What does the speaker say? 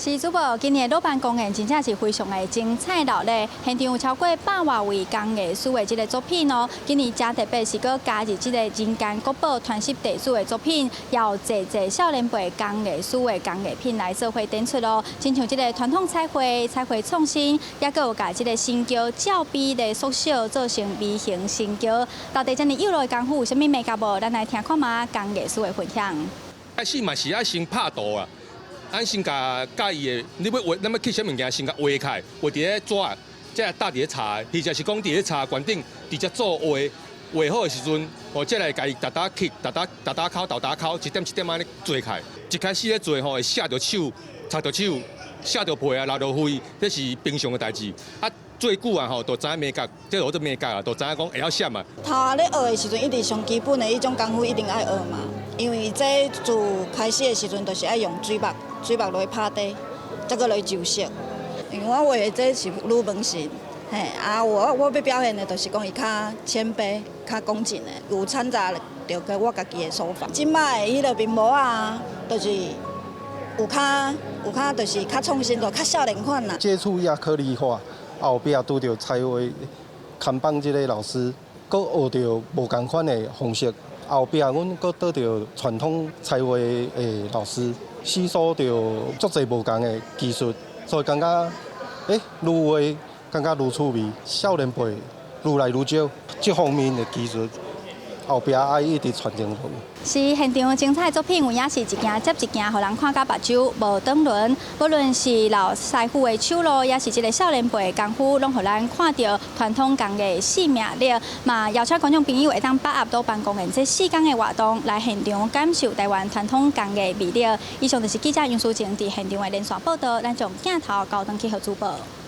是主播，今年魯班公演真正是非常的精彩熱鬧，現場有超過百外位工藝師的這个作品哦。今年誠特別是閣加入這个人間國寶傳習弟子的作品，也有濟濟少年輩工藝師的工藝品來做伙展出咯。親像這个傳統彩繪、彩繪創新，也閣有共這个神轎照比例縮小做成微型神轎。到底這爾幼路的功夫有啥物眉角無？咱來聽看覓工藝師的分享。開始嘛是愛先拍圖啊。咱先共佮意的，你欲畫，咱欲刻啥物件，先共畫開，畫佇咧紙，再搭佇咧柴，或者是講佇咧柴罐頂直接做畫，畫好的時陣，哦，再來共伊沓沓刻，沓沓沓沓敲，沓沓敲，一點一點按呢做起來。一開始咧做吼，會寫著手，擦著手，寫著皮啊，流著血，這是平常的代誌。啊，做久啊吼，就知影眉角，這叫做眉角啊，就知影講會曉閃啊。頭仔咧學的時陣，一直上基本的彼種功夫一定愛學嘛，因為這自開始的時陣就是愛用水墨。水墨落去拍底，再閣落去上色。因為我畫的這是女門神，嘿，啊，我欲表現的，就是講伊較謙卑、較恭敬的，有摻雜著個我家己的手法。這擺的彼个面模仔，就是有較就是較創新，就較少年款啦。接觸亞克力畫，後壁拄著彩畫看板這个老師，閣學著無仝款的方式。後壁阮閣拄著傳統彩畫的老師。吸收著足濟無仝的技術，所以感覺愈畫感覺愈趣味。少年輩愈來愈少，這方面的技術後壁愛一直傳承落去。是現場精彩作品，有影是一件接一件，予人看甲目睭無轉輪。無論是老師傅的手路，抑是這个少年輩的功夫，攏予咱看著傳統工藝生命力。嘛，邀請觀眾朋友會當把握魯班公演這四天的活動，來現場感受台灣傳統工藝魅力。以上就是記者楊淑靜佇現場的連線報道，咱將鏡頭交轉去予主播。